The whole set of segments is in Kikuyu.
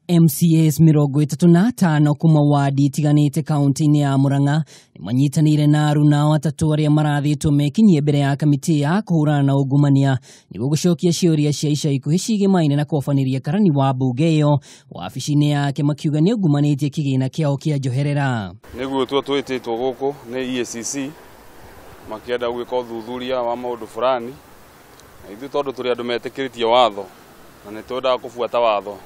MCAs 35 kuma wadi itiganĩte kaunti-inĩ ya Murang'a nĩmanyitanĩire na aruna atatũ arĩa marathĩtwo mekinyie mbere ya kamĩtĩ ya kũhũrana na ungumania nĩguo gũcokia ciũria cia ica ikuhĩ ciigĩmaine na kũabanĩria karani wa mbunge ĩyo wabici-inĩ yake makiuga nĩ ungumanĩtie kĩgĩna kĩao kĩa njoherera. Nĩguo twĩtĩtwo gũkũ nĩ EACC makĩenda gwĩka ũthuthuria wa maũndũ fulani, na ithuĩ tondũ tũrĩ andũ metĩkĩrĩtie watho na nĩ twendaga kũbuata watho,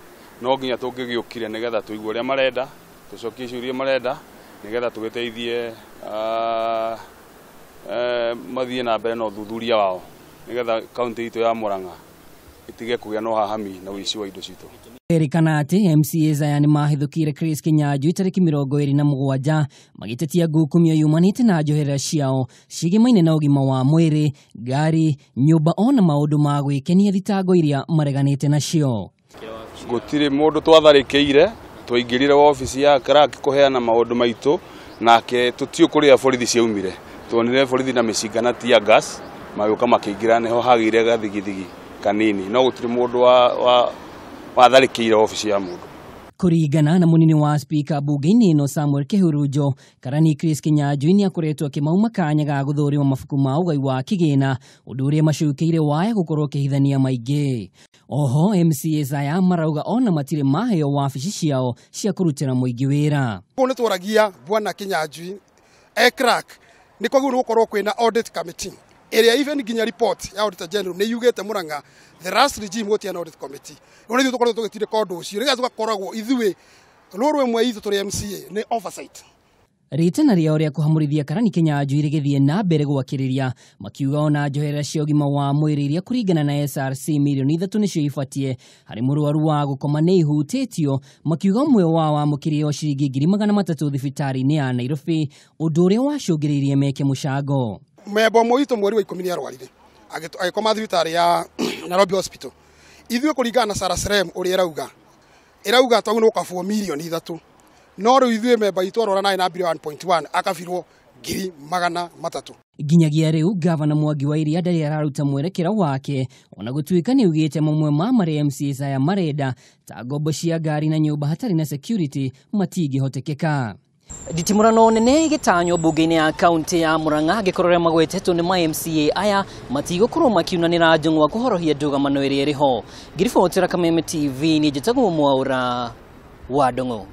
no nginya tũngĩgĩũkire nĩgetha tũigue ũrĩa marenda, tũcokie ciũria marenda nĩgetha tũgĩteithie mathiĩ na mbere na ũthuthuria wao nĩgetha kaunti itũ ya Murang'a ĩtige kũgĩa na ũhahami na ũici wa indo citũ. Erĩkana atĩ MCAs aya nĩmahithũkĩire Chris Kinyanjui tarĩki 27 magĩtetia ngukumio yumanĩte na njoherera ciao ciĩgĩmaine na ũgima wa mwĩrĩ, ngari, nyũmba ona maũndũ ma gwĩkenia, thitango iria mareganĩte nacio. Gũtirĩ mũndũ twatharĩkĩire, twaingĩrire wabici ya clerk kũheana maũndũ maitũ, nake tũtiũ kũrĩa borithi ciaumire. Tuonire borithi na mĩcinga na tear gas magĩũka makĩingĩra, nĩho hagĩire gathigithigi kanini, no gũtirĩ mũndũ watharĩkĩire wabici ya mũndũ. Kũringana na mũnini wa spika bunge-inĩ ĩno Samuel Kĩhurunjo, karani Chris Kinyanjui nĩakoretwo akĩmauma kanya ga gũthũrima mabuku ma ũgai wa kĩgĩna, ũndũ ũrĩa macukĩire waya gũkorwo ũkĩhithania maingĩ. Oho MCAs aya marauga ona matirĩ maheo wabici ciao cia kũrutĩra mũingĩ wĩra. Kũu nĩ tworagia bwana Kinyanjui e clerk nĩ kwagĩrĩirwo gũkorwo kwĩna audit committee ĩrĩa even nginya report ya auditor general nĩ yugĩte Murang'a the last regime gũtiarĩ na audit committee. Rĩu nĩ ithuĩ tũkoretwo tũgĩtindĩka ũndũ ũcio nĩgetha tũgakoragwo ithuĩ rũrũ ĩmwe itũ tũrĩ MCA nĩ oversight. Rĩtana rĩao rĩa kũhamũrithia karani Kinyanjui rĩgĩthiĩ na mbere gwakĩrĩria, makiuga ona njoherera cia ũgima wa mwĩrĩ iria kũringana na SRC mirioni 3 nĩcio ibatie harĩ mũrwaru wa gũkoma nĩ ihutĩtio, makiuga ũmwe wao wamũkĩrire o ciringi 300,000 thibitarĩ-inĩ ya Nairobi, ũndũ ũrĩa wacũngĩrĩirie meke mũcango. Memba ũmwe witũ mweri wa 10 nĩ arwarire agĩkoma thibitarĩ ya Nairobi Hospital. Ithuĩ kũringana na Sarah Srem ũrĩa ĩrauga twagĩrĩirwo gũkabwo mirioni 3, no rĩu ithuĩ memba itũ arwara naĩ na bilioni 1.1 akabirwo 300,000. Nginyagia rĩu gavana Mwangi wa Iria ndarĩ araruta mwerekera wake ona gũtuĩka nĩ augĩte mamwe ma marĩa MCAs aya marenda ta ngombo cia ngari na nyũmba hatarĩ na security matingĩhotekeka. Nditimũrano nene ĩgĩtanywo mbunge-inĩ ya kaunti ya Murang'a angĩkorwo arĩa magwetetwo nĩ ma MCA aya matigũkorwo makiunanĩra njũng'wa kũhorohia ndũgamano ĩrĩa ĩrĩ ho. Ngĩribotera Kameme TV, niĩ njĩtagwo Mwaũra wa Ndung'u.